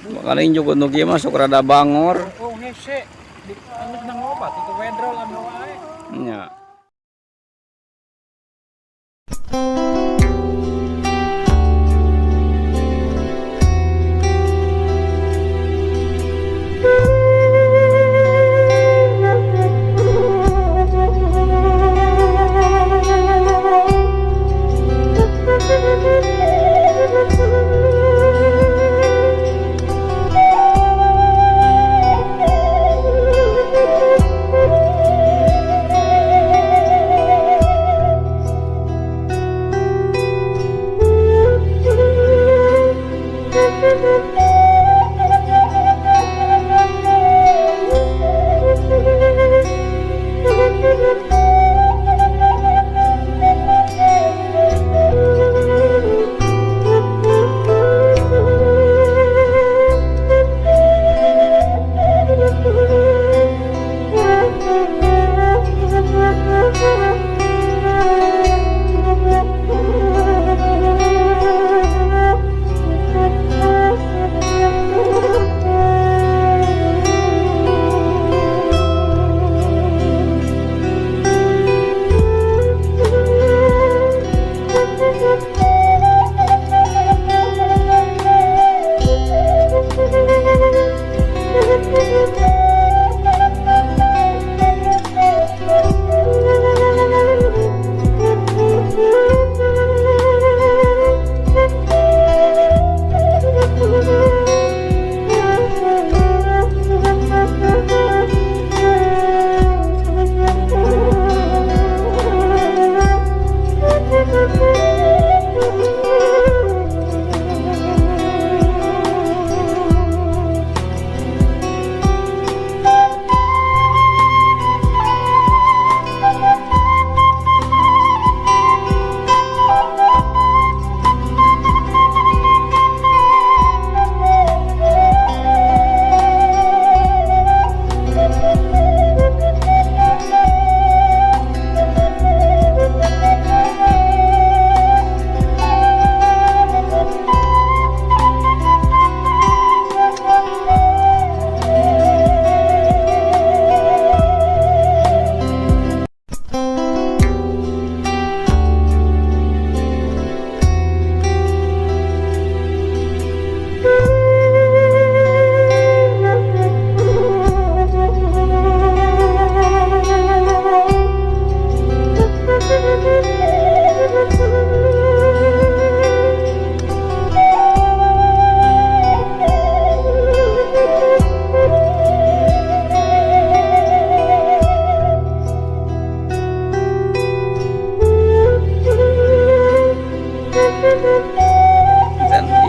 Makanya jukut nu kieu mah sok rada bangor. Oh, hese. Di anu nang obat itu wedrol anu wae. Nya.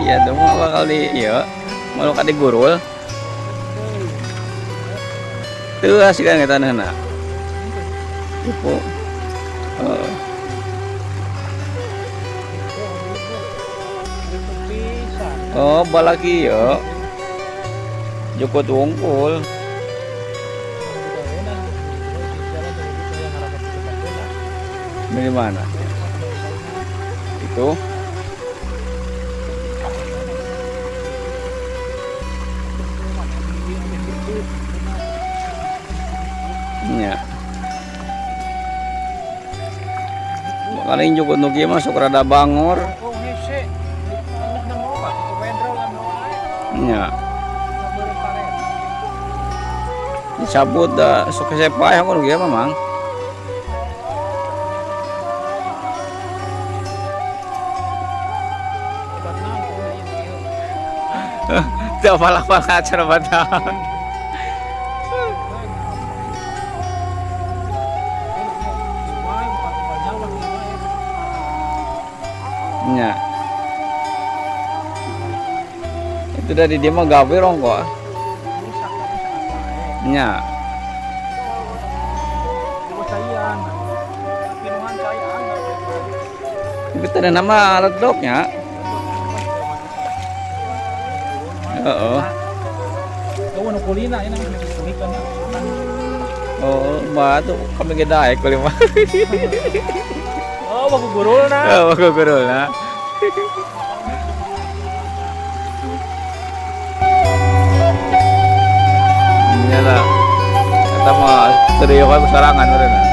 Iya dong bakal di iya mau ka digurul. Tuh hasilnya kita tanahna. Ibu. Oh. Oh, balaki yo. Jukut wungkul. Dari mana? Itu. Ya. Makanya jukut nu kieu mah sok rada bangor. Oh, hese. Di anu nang obat itu wedrol anu wae. Nya. Dicabut dah sok hese paeh nu kieu mah mang. Teu apal-apal acara batal. Nya. Itu dari dia mah gawe rongkok. Nya. Tapi tadi nama ledoknya. Heeh. Oh, batu kami ge daek kali mah. Oh, baku gurulna. Oh, baku gurulna. Ku sorangan meureun.